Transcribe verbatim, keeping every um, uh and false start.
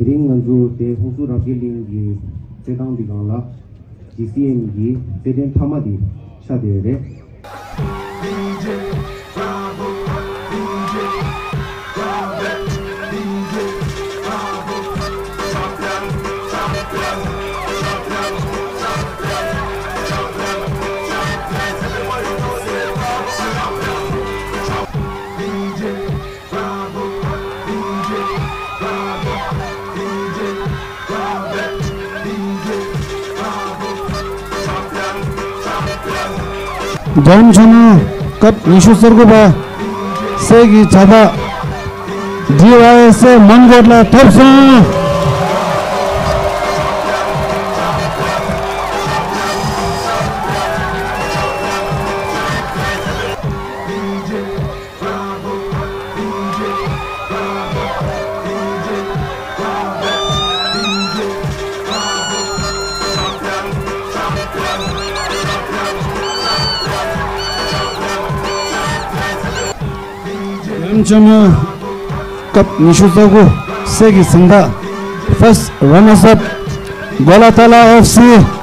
དེ་རིང་ང་ཚོ་དེ་ཧུན་སུར་རབ་རྒྱས་གླིང་གི་རྩེད་ཐང་འདི་སྒང་ལ་ཇི་སི་ཨེམ་གྱི་རྩེད་འགྲན་མཐའ་མ་འདི་ཆགས་བསྡད་ཡོད་རེད། རྒྱལ་ཡུམ་ཆེན་མོ་སྐབས་ཉི་ཤུ་རྩ་དགུ་པ་སྲས་ཀྱི་བྱ་བདག་ཌི་ཝའི་ཨེས་ཨེ་མོན་གྷོ་ལ་ཐོབ་སོང་། རྒྱལ་ཡུམ་ཆེན་མོ་སྐབས་ཉི་ཤུ་རྩ་དགུ་སྲས་ཀྱི་གཟེངས་རྟགས་first runners up གོ་ལ་ཐ་ལ་ཨེཕ་སི།